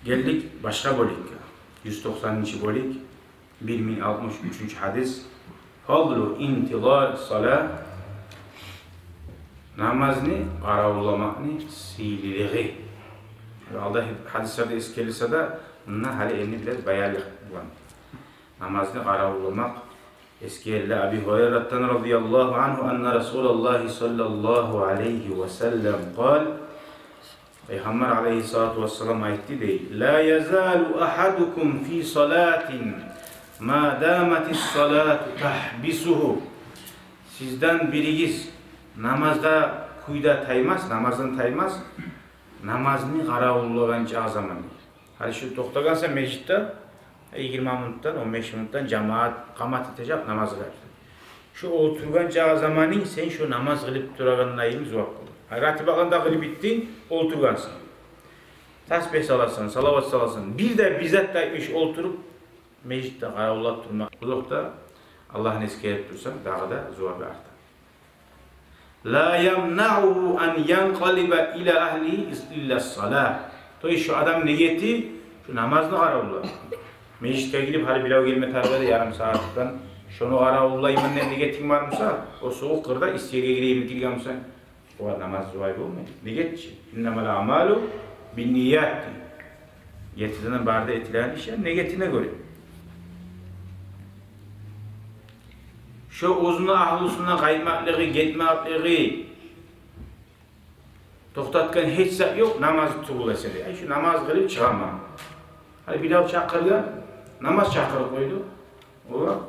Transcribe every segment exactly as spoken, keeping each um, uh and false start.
Гелдик башгъа бёлюкге. Юз токъсанынчы бёлюк, бир минг алтмыш уьчюнчю гьадис. Фадлу интизари ссала. Намазны къаравулламакъны сыйлылыгъы. Алда гьадислерде эсгерилсе де, мунда гьали энни бираз баянлыкъ булан. Намазны къаравулламакъ эсгериле. Аби Гьурайратдан, радияллагьу ангьу, анна Расулаллагьи саллаллагьу алайгьи ва саллам къал. Пайхаммар алайгьиссалату вассалам айтды дей: «Ла язалу агьадукум фи салатин ма даматис салату тагьбисугьу». Сизден биригиз намазда кюйде таймас, намаздан таймас, намазны къаравуллагъан чакъы заман. Гьали шу токътагъансан межитде, йигирма минутдан, он беш минутдан жамаат къамат этежек намаз къылып. Шу олтургъан чакъы заманынг сен шу намаз къылып турагъангъа йимик зувап болур. Гьали ратибаланы да къылып битдинг, олтургъансан. Тасбигь саласан, салават саласан. Бир де бир зат да этмей олтуруп, межитде къаравуллап турма. Озокъда, Аллагьны эсгерип турсанг, дагъы да зувабы арта. «Ла ямнагьугьу ан янкъалиба ила агьлигьи илла ссала». То есть шу адам негети шу намазны къаравуллап. Межитге гирип, гьали бирев гелме тарыкъ эди, ярым сагьатдан, шону къаравуллайман деп негетинг бар буса, о сувукъ къырда исси ерге гирейим деп гирген бусанг, о намаз зувап болмай. Негет чи? «Иннамал аъмалу бинният». Гертиден бары да этилеген иш негетине гёре. Шо оьзюню агьлюсюне къайтмакълыгъы, гетмеклиги токътатгъан гьеч зат ёкъ, намаз тюгюл эсе де. Ай, шу намаз къылып чыгъаман. Гьали бирев чакъырды, намаз чакъырып къойду. О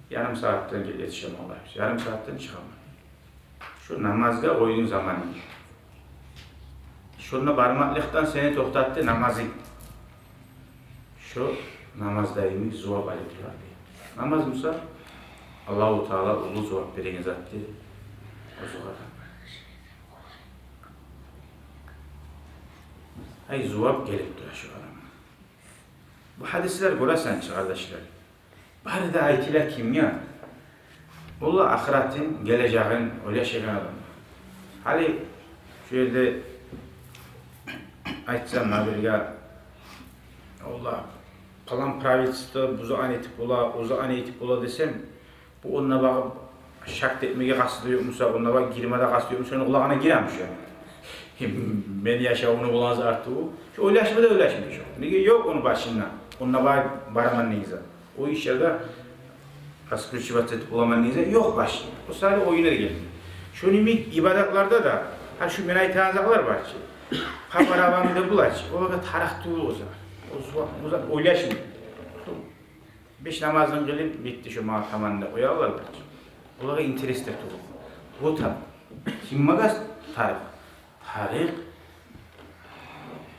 ярым сагьатдан гел-, етишемен, Аллагь буюрса, ярым сагьатдан чыгъаман. Шу намазгъа къойдунг заманынг. Шонда бармакълыкъдан сени токътатды намазынг. Шо намазда йимик зувап алып турар дей. Намаз буса, Аллагьу Таала уллу зувап береген затдыр. Озокъда, ай, зувап гелип тура шу адамгъа. Бу гьадислер, гёресен чи, къардашлар, бары да айтыла кимге? Олар ахыратын, гележегин ойлашагъан адам. Гьали шу ерде айтсам, набирге, олар, палан правительство бу затны этип бола, о затны этип бола десем, бу онда багъып шак этмеге къасты ёкъ буса, онда багъып гирме де къасты ёкъ буса, шону къулагъына гиреми шу? Мен яшавумну булан артыгъы. Шу ойлашма да ойлашмай шу. Неге ёкъ ону башында? Онда багъып бараман деген зат. О ишлерде раскручиваться этип боламан деген зат ёкъ башында. О саялы оюна гелди. Шону йимик ибадатларда да, гьа, шу мен айтагъан затлар бар чы, папа равами да булай чы, олар да тарыкъ тюгюл о зат. О зат, о зат ойлашмай. Беш намазын къылып битди, шо магъа таман деп къоялар бар чы. Олагъа интерес де тюгюл. О та-, ким магъа тарыкъ? Тарыкъ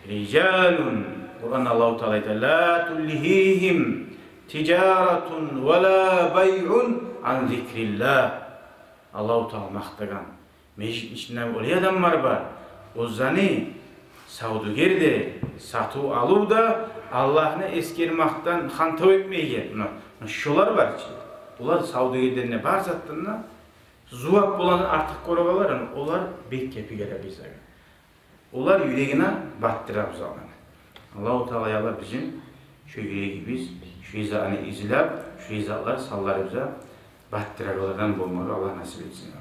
рижалун. Къуранда Аллагьу Таала айта: «Ла тулгьигьим тижаратун ва ла байгъун ан зикриллагь». Аллагьу Таала макътагъан межитни ичинде олай адамлар бар, оьзлени савдюгер де, сатыв-алыв да Аллагьны эсгермекден хантав этмейген. Муна, муна шолар бар чы. Олар савдюгерден де, бар затдан да зувап болагъанны артыкъ гёрегенлер, яни олар бек кепи геле бизге. Олар юрегине батдыра бу затланы. Аллагьу Таала, я Аллагь, бизин шо юрегибиз шо затны излеп, шо затлар санларыбызгъа батдырагъанлардан болмагъа Аллагь насип этсин.